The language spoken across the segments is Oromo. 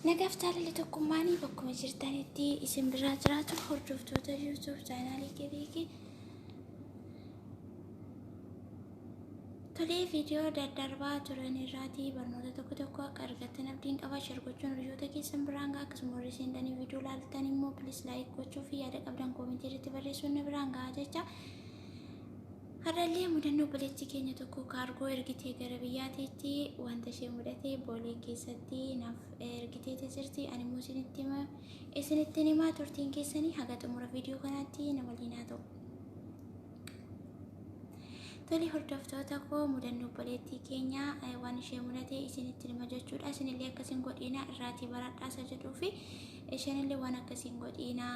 Nagaaf jaalalli tokkummaanii bakkuma jirtanitti isin biraa jiraatu, hordoftoota YouTube chaanaalii Kebeekii. Tolee, viidiyoo daddarbaa turan irraatii barnoota tokko tokko akka argattan abdiin qaba. Share gochuun hiriyoota keessan biraan gahaa. Akkasuma warri seentanii viidiyoo ilaaltan immoo please like gochuu fi yaada qabdan koomentii irratti barreessuun na biraan gahaa jecha. Har'allee mudannoo obboleettii keenya tokko kaargoo ergitee gara biyyaatiitti wanta ishee mudate Boolee keessatti naaf ergiteeti jirti. Ani immoo isinitti hima, isinittiin himaa. Turtiin keessanii haga xumura viidiyoo kanaatti na waliin haa ta'u. Tole, hordoftoota koo, mudannoo obboleettii keenya waan ishee mudate isinitti hima jechuudha. Isinillee akkasiin godhiinaa, irraatii baradhaa isa jedhuu fi isheenillee waan akkasiin godhiinaa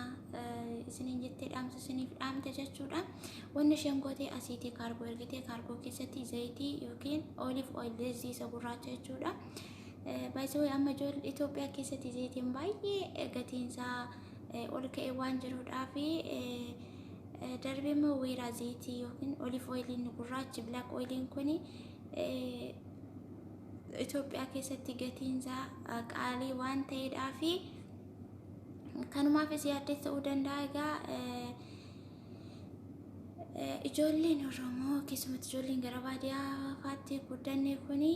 isiniin jettee dhaamsa isiniif dhaamte jechuudha. Wanni isheen goote, asiitii kaargoo ergite. Kaargoo keessatti zayitii yookiin olive oil isa gurraacha jechuudha. Baay'ee amma ijoollee Itoophiyaa keessatti zayitiin baay'ee gatiinsaa ol ka'ee waan jiruudhaa fi darbee immoo weeraa zayitii yookiin olive oiliin gurraachi, black oiliin kuni Itoophiyaa keessatti gatiinsaa qaalii waan ta'eedhaa fi kanumaafis yaaddee ta'uu danda'a. Egaa ijoolleen Oromoo, keessumatti ijoolleen gara baadiyyaa faatti guddanne kuni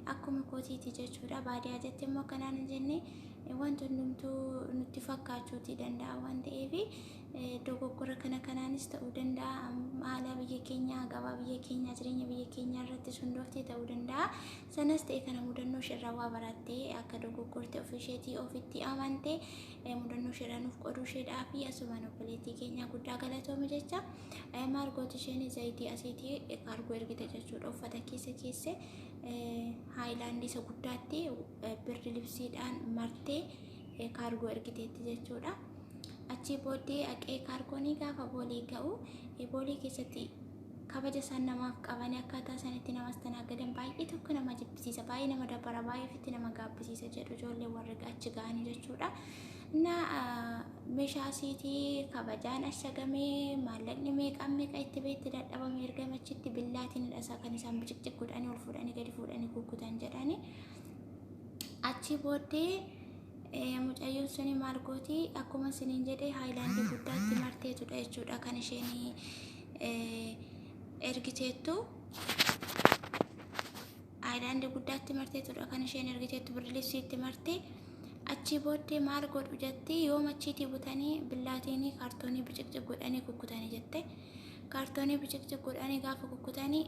akkuma kootiiti jechuudha. Baadiyyaa jettee immoo akkanaan hin jenne, wanti hundumtuu nutti fakkaachuuti danda'a waan ta'eef dogoggora kana kanaanis ta'uu danda'a. Haala biyya keenyaa, gabaa biyya keenyaa, jireenya biyya keenyaa irratti hundooftee ta'uu danda'a. Sanas ta'e kana, mudannoo isheerraa waa barattee akka dogoggorte ofii isheetii ofitti amante mudannoo isheerraa nuuf qooduu isheedhaa fi asumaan obboleettii keenyaa guddaa galatoome jecha. Maal gooti isheen? Zayitii asiitii kaargoo ergite jechuudha. Uffata keessa keesse haayilaandii isa guddaatti birdi libsiidhaan martee kaargoo ergiteetti jechuudha. Achii booddee haqee kaargoonii gaafa Boolee ga'u, Boolee keessatti kabaja isaan namaaf qabanii, akkaataa isaan itti nama astanaagadan baay'ee tokko nama jibbisiisa, baay'ee nama dabbara, baay'ee ofitti nama gaabbisiisa jedhu ijoollee warri achi ga'anii jechuudha. Na meeshaa asiitii kabajaan ashagamee, maallaqni meeqaan meeqa itti beetti dadhabame ergame, achitti billaatiin hidhasaa kan isaan biciqciq godhanii ol fuudhanii gadi fuudhanii kukkutan jedhanii. Achii booddee mucayyoon suni maal gooti? Akkuma isiniin jedhe haayilaandii guddaatti marteetudha jechuudha kan isheen ergiteettu. Haayilaandii guddaatti marteetudha kan isheen ergiteettu, birrilisiitti marte. Achii booddee maal godhu jetti? Yoom achiitii butanii billaatiin kaartoonii biciqciq godhanii kukkutanii jette. Kaartoonii biciqciq godhanii gaafa kukkutanii,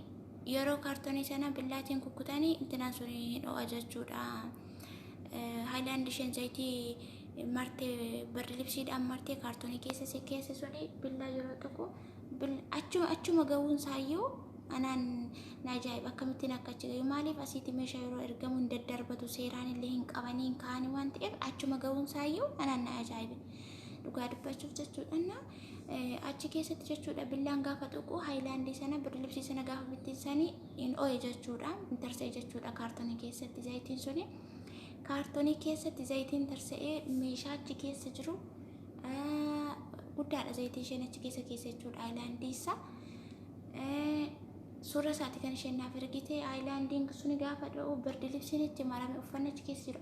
yeroo kaartoonii sana billaatiin kukkutanii, intinaan sun hin ho'a jechuudha. Haayilaandii isheen zayitii martee, birri libsiidhaan martee kaartoonii keessa si keessa suni billaa yeroo tuqu achuma ga'uun isaayyuu anaan na ajaa'iba. Akkamittiin akka achi gahu? Maaliif asiitti meeshaa yeroo ergamu hin daddarbatu, seeraan illee hin qabanii hin kaa'anii waan ta'eef achuma ga'uun isaayyuu anaan na ajaa'ibe, dhugaa dubbachuuf jechuudha. Achi keessatti jechuudha, billaan gaafa tuqu haayilaandii sana, birri libsii sana gaafa bittinsanii hin oo'e jechuudha, hin tarsa'e jechuudha. Kaartoonii keessatti zayitiin suni, kaartoonii keessatti zayitiin tarsa'ee meeshaa achi keessa jiru guddaadha. Zayitii isheen achi keessa keessa jechuudha, haayilaandii isaa suura isaati kan isheen naaf ergite. Haayilaandiin suni gaafa dho'u, birdi libsiin itti marame, uffanni achi keessa jiru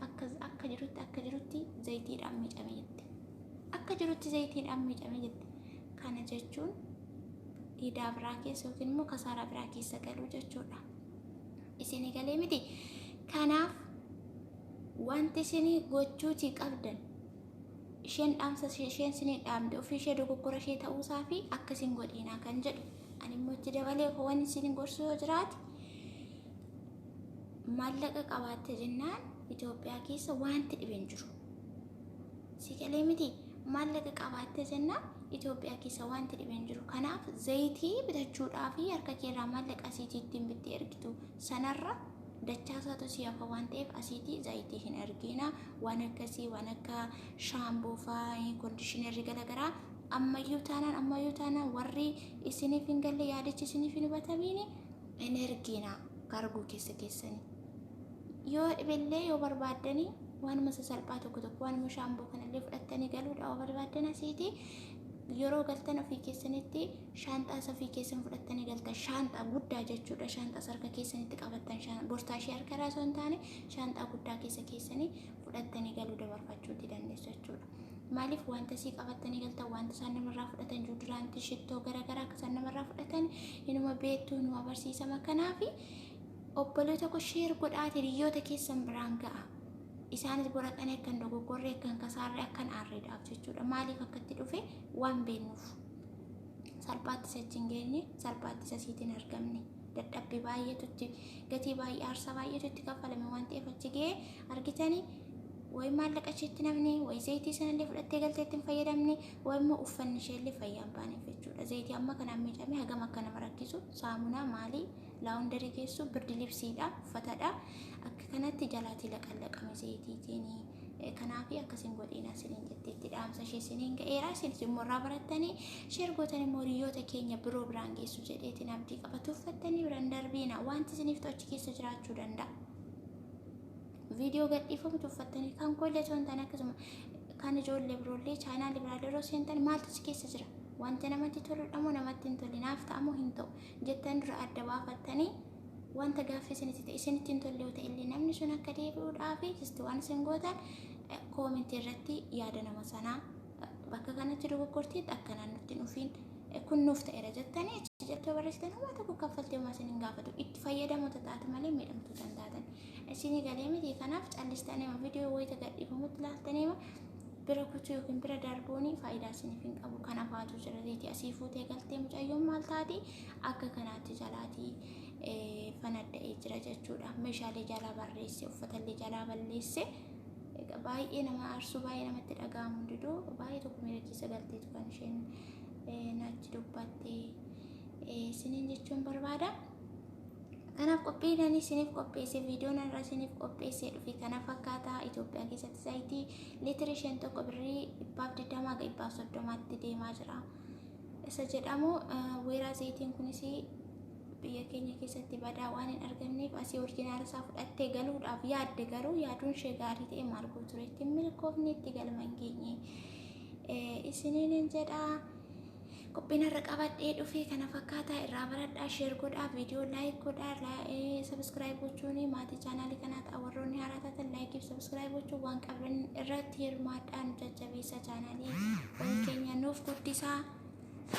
akka jirutti zayitiidhaan miicame jette. Akka jirutti zayitiidhaan miicame jette. Kana jechuun idaa biraa keessa yookiin immoo kasaaraa biraa keessa galuu jechuudha. Isinii galee miti? Kanaaf wanti isinii gochuutii qabdan, isheen dhaamsa isheen isinii dhaamte ofii ishee dogoggora ishee ta'uusaa fi akkasiin godhiinaa kan jedhu, ani immoo itti dabalee wanni isin gorsu yoo jiraate, maallaqa qabaatte jennaan Itoophiyaa keessa wanti dhibeen jiru. Si galee miti? Maallaqa qabaatte jennaan Itoophiyaa keessa wanti dhibeen jiru. Kanaaf zayitii bitachuudhaa fi harka keerraa maallaqa asiitii ittiin bittee ergitu sanarra dachaasaatu si hafa waan ta'eef asiitii zayitii hin ergina. Waan akkasii, waan akka shaamboo fa'aa, conditionerri garaagaraa, ammayyuu taanaan warri isiniif hin galle, yaadichi isiniif hin hubatamiin, hin ergina kaargoo keessa keessanii. Yoo dhibellee yoo barbaaddanii, waanuma sasalphaa tokko tokko, waanuma shaamboo kanallee fudhattanii galuudha yoo barbaaddan asiitii. Yeroo galtan ofii keessanitti shaanxaa ofii keessan fudhattanii galtan, shaanxaa guddaa jechuudha. Shaanxaa harka keessanitti qabattan, borsaa ishee harka irraa osoo hin taane shaanxaa guddaa keessa keessanii fudhattanii galuu dabarfachuuti dandeessu jechuudha. Maaliif wanta sii qabattanii galtan, wanta isaan namarraa fudhatan deodorant, shittoo garaagaraa akka isaan namarraa fudhatan inuma beektuu, inuma barsiisama. Kanaaf obboloota koo, share godhaati hiriyoota keessan biraan ga'a. Isaanis boraqanii akkan dogoggorree, akkan kasaarree, akkan aarreedhaaf jechuudha. Maaliif akkatti dhufe waan beeknuuf. Salphaatti isa achi hin geenye, salphaatti isa siitiin argamne. Dadhabbii baay'eetu, gatii baay'ee, aarsaa baay'eetu itti kaffalame waan ta'eef achi ga'ee argitanii wayi maallaqa isheetti namni wayi zayitii sanallee fudhattee galtee itti hin fayyadamne, wayi immoo uffanni isheellee fayyaa hin baaneef jechuudha. Zayitii amma kanaan miicamee hagam akka nama rakkisu, saamunaa maalii laundry geessu, birdi libsiidha, uffatadha. Akka kanatti jalaatii laqallaqame zayitiitiin. Kanaaf akkasiin godhiina isiniin jetteetti, dhaamsa ishee isiniin ga'eera. Isinis immoo irraa barattanii share gootan immoo hiriyoota keenya biroo biraan geessu jedheetiin abdii qabatu. Uffattanii biraan darbiina, wanti isiniif ta'u achi keessa jiraachuu danda'a. Viidiyoo gadhiifamutu uffattanii kan koollee osoo hin taane, akkasuma kan ijoollee biroollee chaanaalii biraallee yeroo seentan maaltu achi keessa jira, wanta namatti toludha moo namatti hin tolle, naaf ta'a moo hin ta'u jettan dura adda baafattanii, wanta gaaffii isinitti ta'e, isinitti hin tolle yoo ta'e illee namni sun akka deebi'uudhaaf just waan isin gootan comment irratti yaada nama sanaa, bakka kanatti dogoggorteetti, akkanaan nutti hin dhufiin, kun nuuf ta'eera jettanii achi jettee barreessitan, homaa tokko kaffaltee homaa isin hin gaafatu. Itti fayyadamoota taatu malee miidhamtoota hin taatan. Isinii galee miti? Kanaaf callistanii viidiyoo wayita gadhiifamutti ilaaltanii bira kutuu yookiin bira darbuun faayidaa isiniif hin qabu. Kana faatu jira. Zayitii asii fuutee galtee mucayyoon maal taati, akka kanaatti jalaatii fanadda'ee jira jechuudha. Meeshaalee jalaa barreesse, uffatallee jalaa balleesse. Baay'ee nama aarsu, baay'ee namatti dhaga'amu diduu, baay'ee tokko miira keessa galteetu kan isheen natti dubbatte isiniin jechuun barbaada. Kanaaf qophiin ani isiniif qopheesse, viidiyoon irra isiniif qopheessee dhufe kana fakkaata. Itoophiyaa keessatti zayitii liitira isheen tokko birrii 120 ga 130tti deemaa jira. Isa jedhamu weeraa zayitiin kunis biyya keenya keessatti badaa waan hin argamneef asii original isaa fudhattee galuudhaaf yaadde, garuu yaaduun ishee gaarii ta'e maal gootu itti milkoofni itti galma hin geenye. Isiniin jedhaa, qophiin irra qabadhee dhufe kana fakkaataa. Irraa baradhaa, share godhaa, viidiyoo like godhaa, subscribe gochuun maatii chaanaalii kanaa ta'a. Warroonni haaraa taatan like fi subscribe gochuun waan qabdan irratti hirmaadhaa, nu jajjabeessa, chaanaalii wal keenya nuuf guddisaa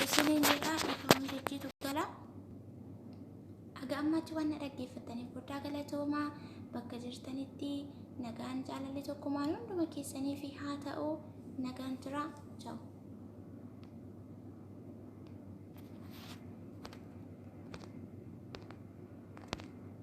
isiniin jedhaa. Dhiifama jechiitu gala. Haga ammaatti waan na dhaggeeffattaniif guddaa galatoomaa. Bakka jirtanitti nagaan, jaalalli, tokkummaan hunduma keessaniif haa ta'u. Nagaan tura. Ciao.